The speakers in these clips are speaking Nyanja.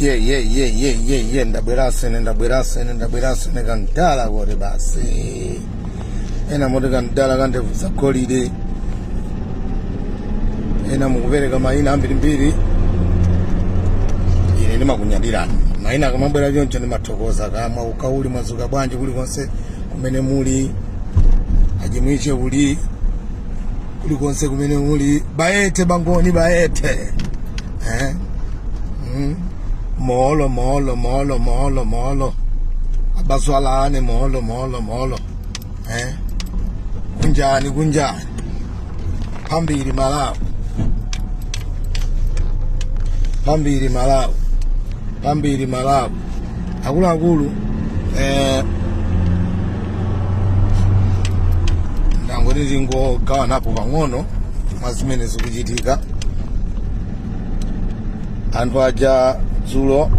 Ye ye ye ye ye ye, ndabweranso ine, ndabweranso ine, ndabweranso ine kantala koti basi. Ena moti kantala kandevu za golide, ena mukupereka mayina ambirimbiri. Ine ndimakunyadirani, mayina akamabwera choncho ndimathokoza. Kamwa ukauli, mwadzuka bwanji kulikonse kumene muli? Achimwiche uli kulikonse kumene muli, bayete bangoni bayete, eh? Molo molo molo molo molo abazwalane, molo molo molo, eh? Kunjani kunjani? Phambili Malawi, phambili Malawi, phambili Malawi. Akuluakulu, ndangoti tingogawanapo pang'ono mwa zimene zikuchitika. Anthu aja dzulo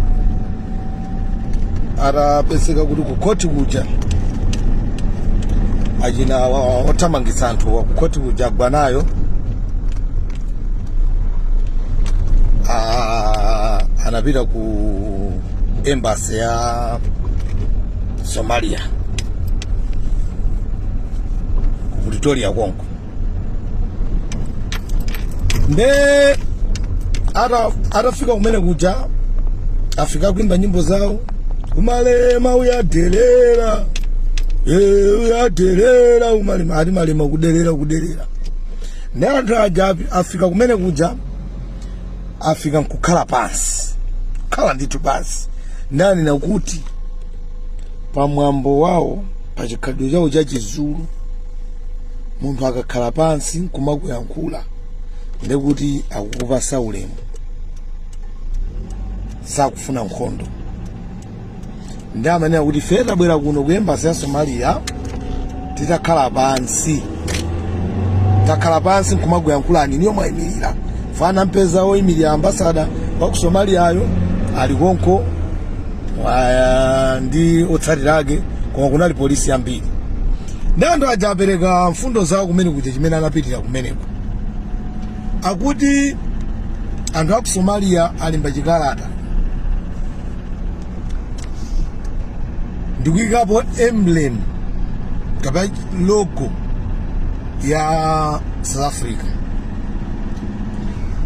atapezeka kuti kukhoti kuja achina othamangitsa anthuwa kukhoti kuja agwa nayo, anapita ku embassy ya Somalia ku Pretoria konko. Nde atafika kumene kuja, afika kuimba nyimbo zawo, "Umalema uyadelera, uyadelera umalema," ati malema kudelera kudelera. Nde anthu aja afika kumene kuja, afika nkukhala pansi, kukhala ndithu pansi. Ndanena kuti pamwambo wawo, pachikhalidwe chawo cha Chizulu, munthu akakhala pansi nkumakuyankhula ndekuti akukupasa ulemu, sakufuna nkhondo. Ndi amanena kuti ife tabwera kuno ku embassy ya Somalia, titakhala pansi, takhala pansi nkumakuyankhulani, niyo mwayimirira. Fana mpeza woyimirira ambassador wa ku Somaliayo ali konko ndi otsatira ake, koma kunali polisi yambiri. Ndi anthu aja apereka mfundo zawo kumene kuja, chimene anapitira kumeneko. Akuti anthu aku Somalia alemba chikalata ndikuyikapo emblem kapena logo ya South Africa.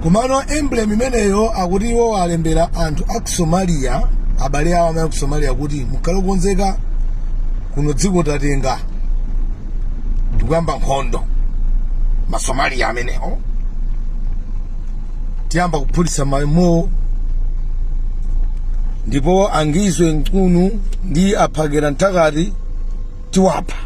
Komano emblem imeneyo akuti iwo alembera anthu aku Somalia, abale awo amene aku Somalia, kuti mukhale okonzeka, kuno dziko tatenga, tikuyamba nkhondo. Masomalia amenewo tiyamba kuphulitsa mamo, ndipo angizwe Mchunu ndi aphakera nthakati tiwapha.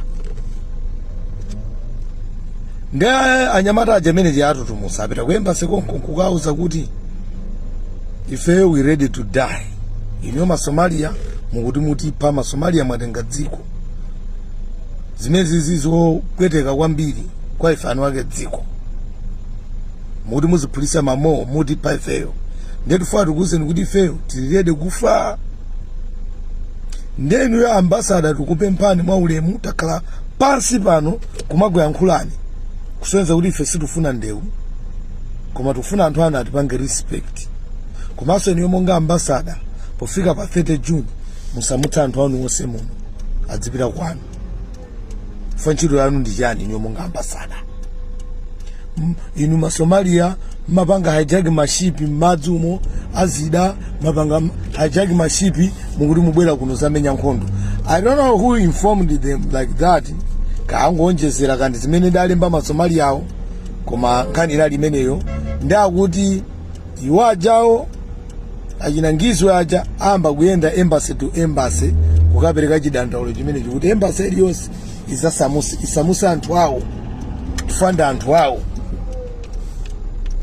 Ndi anyamata aja amene tiyatutumusa apita ku embassy konko nkukauza kuti ife we ready to die. Inu Masomalia mukuti mutipha, Masomalia mwatenga dziko, zimene zizi zopweteka kwambiri kwa ife anu ake dziko. Mukuti muziphulitsa mamowo, mutipha ifeyo. Ndiye tifuna tikuwuzeni kuti ifeyo tili ready kufa. Ndiye inuyo ambassador, tikupemphani mwa ulemu, takhala pansi pano kumakuyankhulani kusonyeza kuti ife sitifuna ndewu, koma tikufuna anthu anu atipange respect. Komanso inuyo monga ambassador, pofika pa 30 June musamutse anthu anu onse muno, adzipita kwanu. Fa ntchito yanu ndi chani inuyo monga ambassador? Inu Masomalia mapanga hijack mashipi m'madzi umo azida, mapanga hijack mashipi, mukuti mubwera kuno zamenya nkhondo. I don't know who informed them like that, kaangonjezera kandi zimene dalemba Masomaliawo, koma nkhani inali imeneyo. Ndi akuti iwo ajawo achinangizwe aja amba kuyenda embassy to embassy kukapereka chidandaulo chimene chikuti embassy iliyonse isamuse anthu awo, tifanda anthu awo,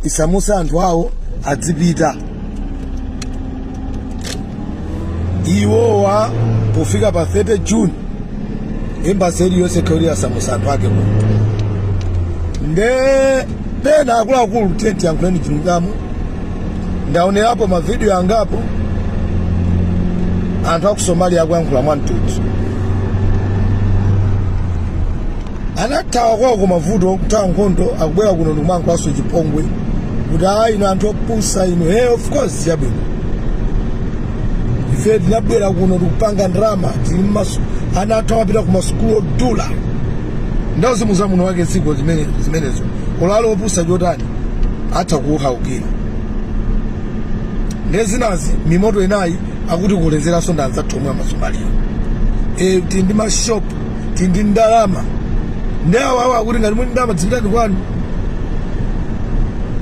isamuse anthu awo adzipita iwowa. Pofika pa 30 June embassy iliyonse ikhale yasamusa anthu ake kuno. Nde pena akuluakulu, tiye tiyankhuleni chilungamo. Ndaonerapo mavidiyo angapo anthu aku Somalia akuyankhula mwamtudzu. Anathawa kwawo ku mavuto, kuthawa nkhondo, akubwera kuno ndikumayankhulanso chipongwe kuti a inu anthu opusa inu. Hey, of course, chabwino. Ife tinabwera kuno, tikupanga ndalama, tili mmasu, ana athu amapita ku masukulu odula. Ndawo za muno wake dziko zimenezo, olalo opusa chotani atha kuukhaukira. Ndezinazi mimoto inayi akuti kulezeranso ndi anzathu omwe Amasomaliya. Tili ndi mashopu, tili ndi ndalama. Ndi awo akuti ngati muli ndalama, dzipitani kwanu,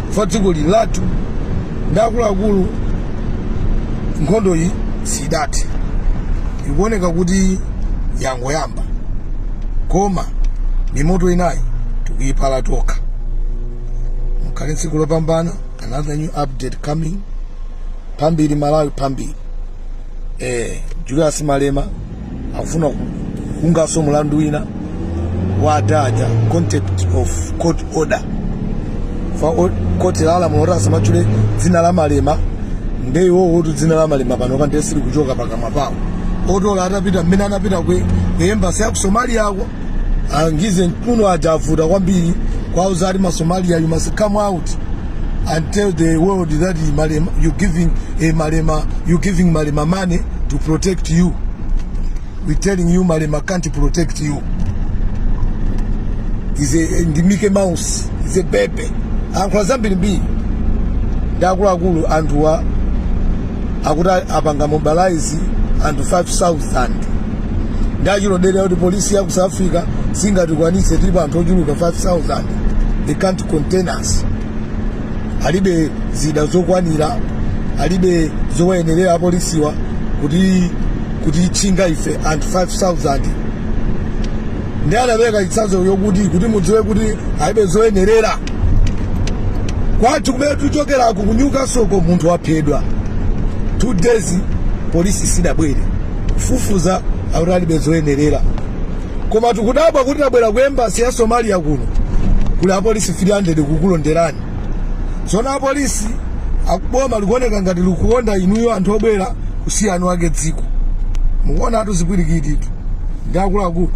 fa dziko lili lathu. Ndi akuluakulu, nkhondo iyi sidathe, ikuoneka kuti yangoyamba, koma mimoto inayi tikuyipala tokha. Mukhale tsiku lopambana. Another new update coming. Pambiri Malawi, pambiri. Julius Malema akufuna kukungaso mulandu wina wa adaja, contempt of court order. Fa court lalamula kuti asamatchule dzina la Malema. Nde iwowo kuti dzina la Malema pano ndiye sili kuchoka pakamwa pawo. Otola atapita mmene anapita ku embassy ya ku Somaliyako, angize mkuno aja avuta kwambiri kwauza ati, "Masomalia, you must come out and tell the world that Malema, you giving a Malema, you giving Malema money to protect you. We telling you, Malema can't protect you. Is a ndi Mickey Mouse, is a baby." Ankhula zambirimbiri. Ndi akuluakulu, anthuwa akuti apanga mobilize anthu 5000. Ndi achilodera kuti polisi ya ku South Africa singatikwanitse, tilipo anthu ochuluka 5000, they can't contain us. Alibe zida zokwanira, alibe zowayenerera apolisiwa kuti tchinga ife anthu 5000. Ndi anapereka chitsanzo yokuti kuti mudziwe kuti alibe zoyenerera. Kwathu kumene tichokerako ku Newcastle, munthu waphedwa 2 days, polisi sidabwere kufufuza, akuti alibe zoyenerera. Koma tikudabwa kuti tabwera ku embassy ya Somalia kuno, kuli apolisi 300 kukulonderani. Tsono apolisi akuboma likuoneka ngati likukonda inuyo anthu obwera kusiyana wake dziko. Mukuona atu zipwirikititu. Ndi akuluakulu,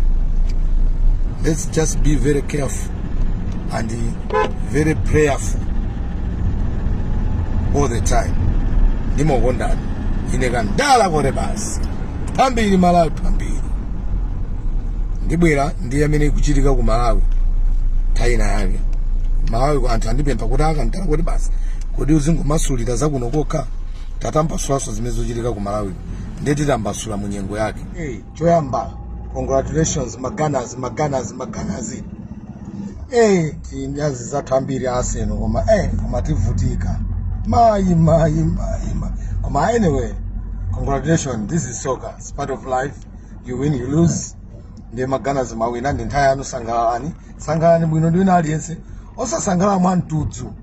let's just be very careful and very prayerful all the time. Ndimokondani ine kandala kote basi. Pambiri Malawi, pambiri. Ndibwera ndi amene ikuchitika ku Malawi nthawi yake. Malawi anthu andipempha kuti akandala kuti basi, kodi uzingomasulira zakuno kokha? Tatambasulaso zimene zochitika ku Malawi. Ndetitambasula mu nyengo yake. Hey, choyamba, congratulations Maganas, Maganas, Maganas. Hey, tinyazi zathu ambiri Arsenal, koma koma tivutika. Mayi, mayi, mayi, mayi. Koma anyway, congratulations. This is soccer, it's part of life. You win, you lose. Ndiye Maganas mawina, ndi nthawi yanu. Sangalalani, sangalalani bwino ndi wina aliyense. Osasangalala mwa mtudzu,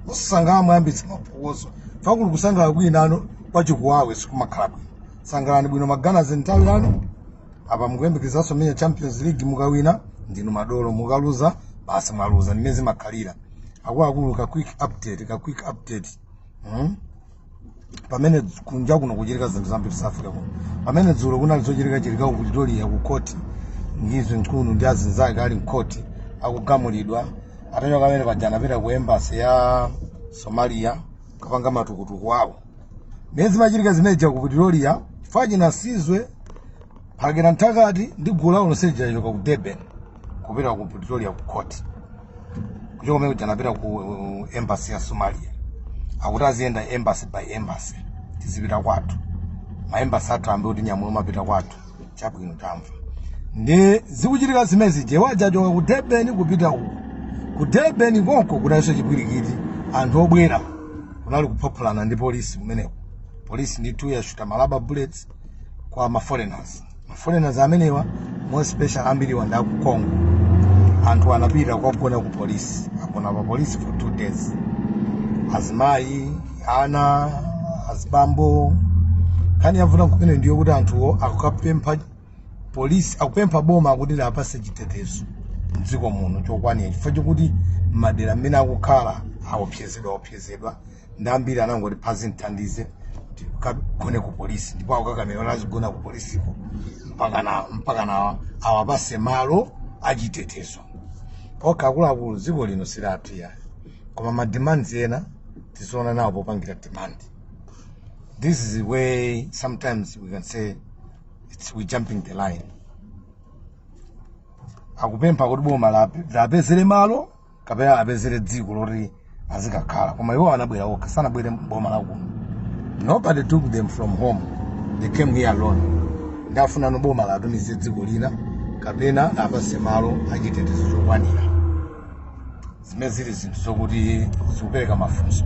osasangalala mwayambitsa maphokoso. Fakuli kusangalala kwinano kwachikuwawe sikumakhala bwino. Sangalalani bwino Maganas, nthawi yanu. Apa mukuyembekezanso menya Champions League. Mukawina ndinu madolo, mukaluza basi mwaluza, ndimene zimakhalira. Akuluakulu, ka quick update, ka quick update. Pamene kunja kuno kuchitika zinthu zambiri, South Africa kuno, pamene dzulo kunali zochitika chitika ku Pretoria ku court, Ngizwe Mchunu ndi azinzake ali mkhoti akugamulidwa. Atachoka pamene paja anapita ku embassy ya Somalia kapanga matukutuku awo. Mene zimachitika zimeneja ku Pretoria, Fajina Sizwe Phakira Nthakati ndi gulu lawo lonse lija ku Durban kupita ku Pretoria ku court. Kuchoka kumene kuja anapita ku embassy ya Somalia. Akuti aziyenda embassy by embassy, tizipita kwathu, ma embassy athu ambe kuti nyamulo mapita kwathu. Chabwino, tamva. Ndi zikuchitika zimezi jewaja achoka ku Durban kupita uku. Ku Durban konko kunalinso chipwirikiti, anthu obwera kunali kuphophulana ndi polisi kumeneko. Polisi ndithu yashuta ma rubber bullets kwa ma foreigners. Ma foreigners amenewa, more special ambiriwa ndi aku Congo. Anthu anapita kukagona ku polisi, agona pa polisi for 2 days, azimayi, ana, azibambo. Nkhani yavuta kumene ndiyo kuti anthuwo akukapempha polisi, akupempha boma kuti lipase chitetezo mdziko muno chokwanira, chifukwa chokuti madera mmene akukhala aopsezedwa, aopsezedwa. Ndi ambiri anangoti phazi mthandize tikagone ku polisi, ndipo akukakamira azigona ku polisiko mpaka na awapase malo achitetezo. Okay, akuluakulu, dziko lino silathu ya, koma ma demands ena tiziona nawo popangira demand. This is the way sometimes we can say it's we jumping the line. Akupempha kuti boma lapezere malo kapena apezere dziko loti azikakhala, koma iwo anabwera okha, sanabwere boma lakuno. Nobody took them from home, they came here alone. Ndafuna no boma latumize dziko lina kapena apase malo achitetezo chokwanira, zimene zili zinthu zokuti zikupereka mafunso.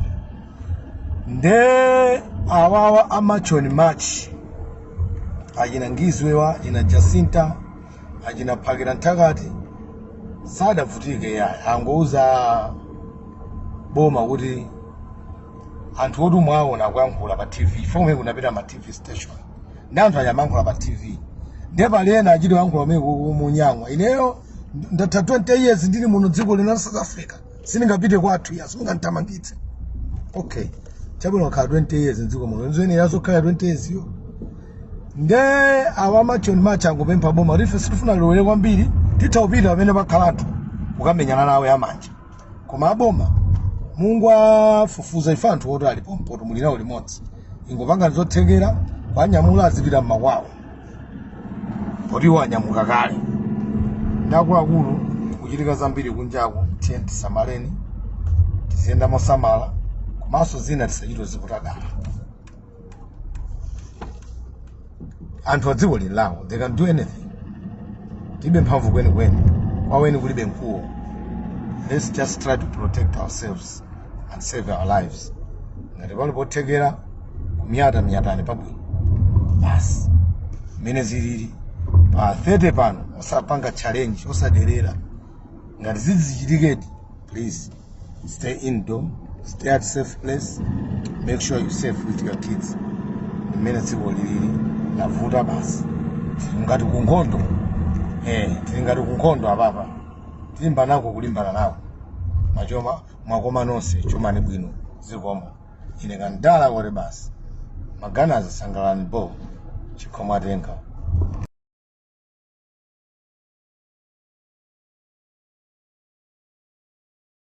Nde awawa a March on March, achina Ngizwewa, achina Jacinta, achina Phakira Nthakati, sadavutike yayi, angouza boma kuti anthu oti mwaona akuyankhula pa TV fomwe kunapita ma TV station ndi anthu anyamayankhula pa TV, ndiye pali ena achiti kuyankhula umene munyang'wa. Ineyo ndatha 20 years ndili muno dziko lino la South Africa, sindingapite kwathu ya, simungandithamangitse. Okay, chabwino, wakhala 20 years mdziko muno, nzoyenera zokhala 20 years yo. Nde awa March on March angopempha boma kuti ife sitifuna lowere kwambiri, titha kupita pamene pakhala anthu kukamenyana nawo yamanja, koma aboma mungu afufuza ife anthu oti ali pompoto muli nawo limodzi, ingopanga zothekera kwanyamula azipita mmakwawo poti iwo anyamuka kale. Ndi akuluakulu, kuchitika zambiri kunjaku, tiye tisamaleni, tiziyenda mosamala, komanso zina tisachite zikutadala. Anthu a dziko lili lawo, they can do anything. Tilibe mphamvu kwenikweni, kwaweni kulibe mkuwo. Let's just try to protect ourselves and save our lives. Ngati pali pothekera kumyata, myatani pabwino basi. Mmene zilili pa 30 pano, osapanga challenge, osaderera. Ngati zizichitikedi, please stay indoor, stay at safe place, make sure you safe with your kids. Mmene dziko lilili lavuta basi, tili ngati kunkhondo, tili ngati kunkhondo apapa, tilimba nako kulimbana nako. Machoma mwakoma nonse, chomani bwino, zikomo. Ine kandala kote basi, maganazi sangalani bo chikhomo atenga.